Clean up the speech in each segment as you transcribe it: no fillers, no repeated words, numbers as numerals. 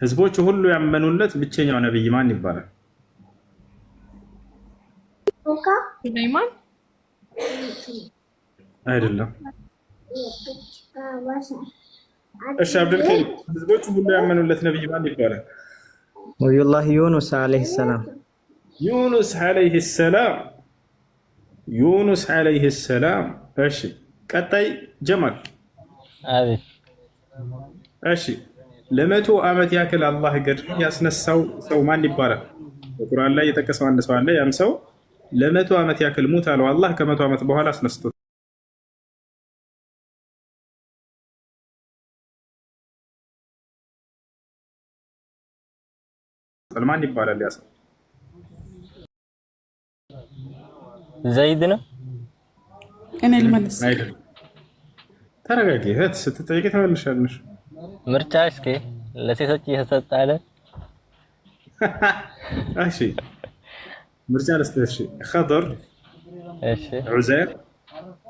ህዝቦቹ ሁሉ ያመኑለት ብቸኛው ነብይ ማን ይባላል? ሱለይማን። አይደለም። እሺ አብዱልከሪም፣ ህዝቦቹ ሁሉ ያመኑለት ነብይ ማን ይባላል? ነቢዩላህ ዩኑስ ዓለይሂ ሰላም። ዩኑስ ዓለይሂ ሰላም። ዩኑስ ዓለይሂ ሰላም። እሺ ቀጣይ ጀማል። አቤት። እሺ፣ ለ100 ዓመት ያክል አላህ ገድሎ ያስነሳው ሰው ማን ይባላል? በቁርአን ላይ የጠቀሰው አንድ ሰው አለ። ያም ሰው ለ100 ዓመት ያክል ሙት አለው አላህ፣ ከ100 ዓመት በኋላ አስነስቶታል። ማን ይባላል ያ ሰው? ዘይድ ነው። እኔ ልመልስ። አይደለም። ተረጋጊ እህት፣ ስትጠይቂ ትመልሻለሽ። ምርጫ እስኪ ለሴቶች እየተሰጠ አይደል? እሺ፣ ምርጫ ልስጥህ። እሺ፣ ኸድር፣ እሺ። ዑዘይር፣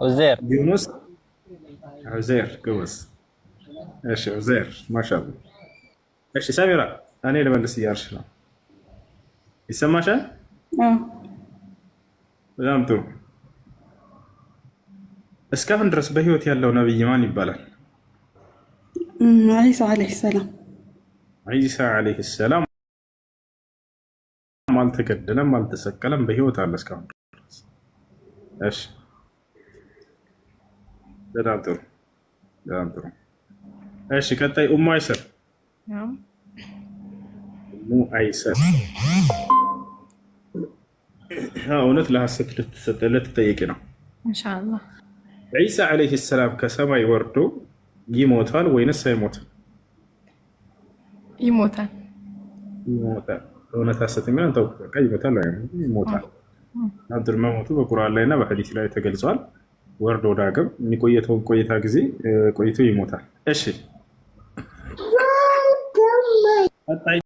ዑዘይር። ዩኑስ። ዑዘይር፣ ጎበዝ። እሺ ዑዘይር፣ ማሻአላህ። እሺ ሰሚራ፣ እኔ ልመልስ እያልሽ ነው። ይሰማሻል? አዎ። በጣም ጥሩ። እስካሁን ድረስ በህይወት ያለው ነብይ ማን ይባላል? ዒሳ ዓለይሂ ሰላም። ዒሳ ዓለይሂ ሰላም አልተገደለም፣ አልተሰቀለም፣ በህይወት አለ እስካሁን ድረስ። እሺ በጣም ጥሩ፣ በጣም ጥሩ። እሺ ቀጣይ ኡሙ አይሰር፣ ኡሙ አይሰር፣ እውነት ለሐሰት ልትጠየቂ ነው። ኢንሻአላህ። ዒሳ ዓለይሂ ሰላም ከሰማይ ወርዶ ይሞታል ወይንስ አይሞትም? ይሞታል። ይሞታል። እውነት ሐሰት የሚለውን ተው፣ በቃ ይሞታል። ይሞታል። አብዱል መሞቱ በቁርአን ላይ እና በሐዲስ ላይ ተገልጿል። ወርዶ ዳግም የሚቆየተውን ቆይታ ጊዜ ቆይቶ ይሞታል። እሺ ቀጣይ።